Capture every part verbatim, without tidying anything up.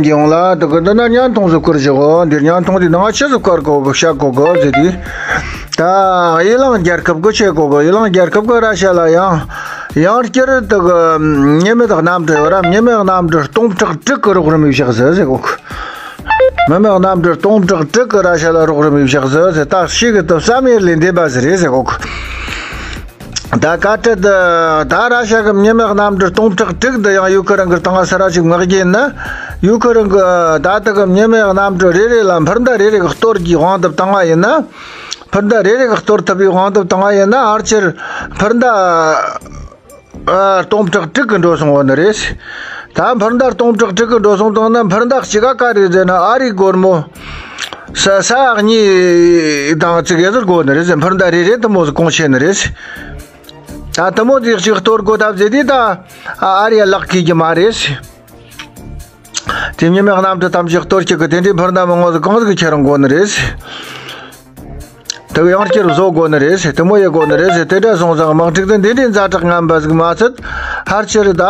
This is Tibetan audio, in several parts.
ཡོང་ལ་དེ་གི་འདི་ན་བརྙན་ཐུང་ཟིག་བསྐུར་བཞག་གོ་འདིར་བརྙན་ཐུང་དེ་ནང་ཆི་ཟིག་བསྐུར་གོ་གི་བཤད་གོ་གི་ཟེར་དུས། ད་ཨི་ལང་རྒྱལ་ཁབ་གི་ཆེ་གོ་གི་ཨི་ལང་རྒྱལ་ཁབ་གི་ར་ཤ་ལ་ཡང་ཡང་བསྐྱར་དེ་གི་ཉི་མའི་གནམ་གྲུ་ཡོད་ར། ཉི་མའི་གནམ་གྲུ་སྟོང་ཕྲག་དྲུག་གི་རོགས་རམ་ཡས་བཞག་ཟེར་ཟེར་གོ་གི། ཉི་མའི་གནམ་གྲུ་སྟོང་ཕྲག་དྲུག་གི་ར་ཤ་ལ་རོགས་རམ་ཡས་བཞག་ཟེར་ཟེར། ད་ཤི་གི་དུ་བསམ་ཡས་ལས་འདས་པ་ཟེར་རེད་ཟེར་གོ་གི། ད་བཀའ་ཁྲིད་འདི་ད་ར་ཤ་གི་ཉི་མའི་གནམ་གྲུ་སྟོང་ཕྲག་དྲུག་འདི་ཡང་ཡུ་ཁུ་རན་གི་སྟེང་ང་ས་ར་ཅིག་མངགས་རྒྱུ་ཡིན་ན། ཡུ་ཁུ་རན་གི་ད་ལྟ་གི་ཉི་མའི་གནམ་གྲུ་རེ་རེ་ལ་འཕུར་མདའ་རེ་རེ་གི་གཏོར་གྱི་དབང་དུ་བཏང་བ་ཡིན་ན། འཕུར་མདའ་རེ་རེ་གི་གཏོར་ཐུབ་པའི་དབང་དུ་བཏང་བ་ཡིན་ན། ཨར་ཆེར་འཕུར་མདའ་ཨ་སྟོང་ཕྲག་དྲུག་གི་འགྲོ་སོང་བ་ནི་རེད། ད་འཕུར་མདའ་སྟོང་ཕྲག་དྲུག་གི་འགྲོ་སོང་བཏང་ན། འཕུར་མདའ་གཅིག་ག་ག་རེ་ཟེར་ན། ཨ་རིའི་སྒོར་མོ་ས་ས་གཉིས་དང་ཙིག་གེ་ཟིག་དགོས་ནི་རེད་ཟེར། འཕུར་མདའ་རེ་རེ་དེ་མོ་ཟིག་གོང་ཆེ་ནི་རེད། ད་དེ་མོ་ཟིག་ཅིག་གཏོར་དགོས་ཐབས་ཟེར་དུས་ད་ཨ་རི་ཡ་ལག་ཁེལ་གྱི་མ་རེད། དེ་ཉི་མའི་གནམ་གྲུ་ཐམས་ཅད་གཏོར་བྱེད་གི་དེ་འདྲའི་འཕུར་མདའ་མང་ང་ཟིག་གང་ཟིག་ཁྱེར་འོང་དགོས་ནི་རེད། དེ་གི་ཡང་བསྐྱར་བཟོ་དགོས་ནི་རེད། དེ་མོ་ཡེ་དགོས་ནི་རེད། དེ་འདྲ་སོང་ཙང་དམག་འཁྲུག་དེ་འདི་འདྲའི་ཛ་དྲག་ངན་པ་ཟིག་མ་ཚད། ཕལ་ཆེར་ད་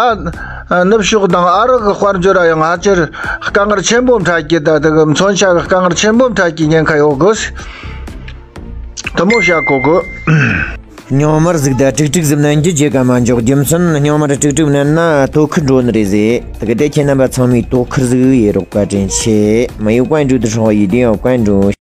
ནུབ་ཕྱོགས་དང་ཨ་རི་གི་དཔལ་འབྱོར་ཡང་ཕལ་ཆེར་དཀའ་ངལ་ཆེན་པོ་འཕྲད་ཀྱི། ད་དེ་གི་མཚོན་ཆ་གི་དཀའ་ངལ་ཆེན་པོ་འཕྲད་ཀྱི་ཉེན་ཁ་ཡོད་གི། དེ་མོ་བཤད་གོ་གི། རྙིང་མར་ཟིག་ད་དཀྲུག་དཀྲུག་ཟིག་མནན་རྒྱུ་བརྗེད་ག་མ་འཇོག་རྒྱུ་མཚན། རྙིང་མར་དཀྲུག་དཀྲུག་མནན་ན་དོ་ཁུར་འགྲོ་ནི་རེད་ཟེར། དེ་གི་དེ་ཁྱེད་རྣམ་པ་ཚང་མས་དོ་ཁུར་ཟིག་ཡེ་རོགས། བཀའ་དྲིན་ཆེ། མི་ཡུལ་ཀོན་ཀྲུའུ་དུ་ཧྲོང་ཡི་དེ་ཡང་ཀོན་ཀྲུའུ།